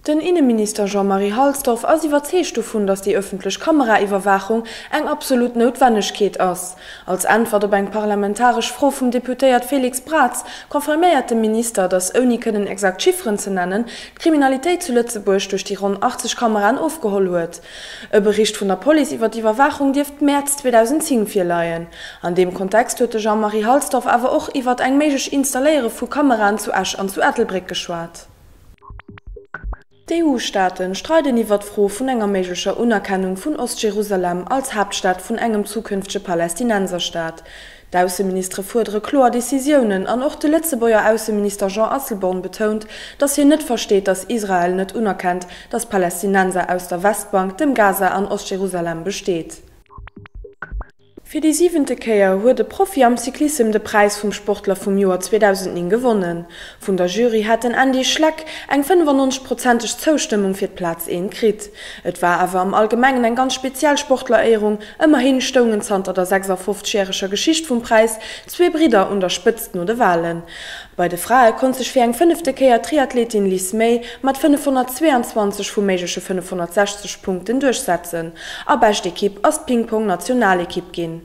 Den Inneminister Jean-Marie Halsdorf ass iwwerzeegt dovun, datt déi ëffentlech Kameraiwwerwaachung eng absolut Noutwennegkeet ass. Als Äntwert op eng parlamentaresch Fro vum Deputéiert Félix Braz confirméiert de Minister, datt, ouni kënnen exakt Chifferen ze nennen, d'Kriminalitéit zu Lëtzebuerg duerch déi ronn 80 Kameraen ofgeholl huet. E Bericht vun der Police iwwer d'Iwwerwaachung dierft Mäerz 2010 virleien. An deem Kontext huet de Jean-Marie Halsdorf awer och iwwert eng méiglech Installéiere vu Kameraen zu Esch an zu Ettelbréck geschwat. D'EU-Staaten streiden iwwer d'Fro vun enger méiglecher Unerkennung vun Ost-Jerusalem als Haaptstad vun engem zukünftege Palästinenserstaat. D'Ausseministere fuerdere kloer Decisiounen an och de Lëtzebuerger Ausseminister Jean Asselborn betount, datt hien net versteet, datt Israel net unerkennt, datt Palästinenser aus der Westbank, dem Gaza an Ost-Jerusalem besteet. Fir déi siwente Kéier huet e Profi am Cyclissem de Präis vum Sportler vum Joer 2009 gewonnen. Vun der Jury hat den Andy Schleck eng 95 prozenteg Zoustëmmung fir d'Plaz eent kritt. Et war awer am Allgemengen eng ganz speziell Sportleréierung, ëmmerhin stoungen zanter der 56 järeger Geschicht vum Präis zwee Bridder un der Spëtzt no de Walen. Bei de Frae konnt sech fir eng fënnefte Kéier d'Triathletin Liz May mat 522 vu méigleche 560 Punkten duerchsetzen a bescht Ekipp ass d'Ping-Pong-Nationalekipp ginn.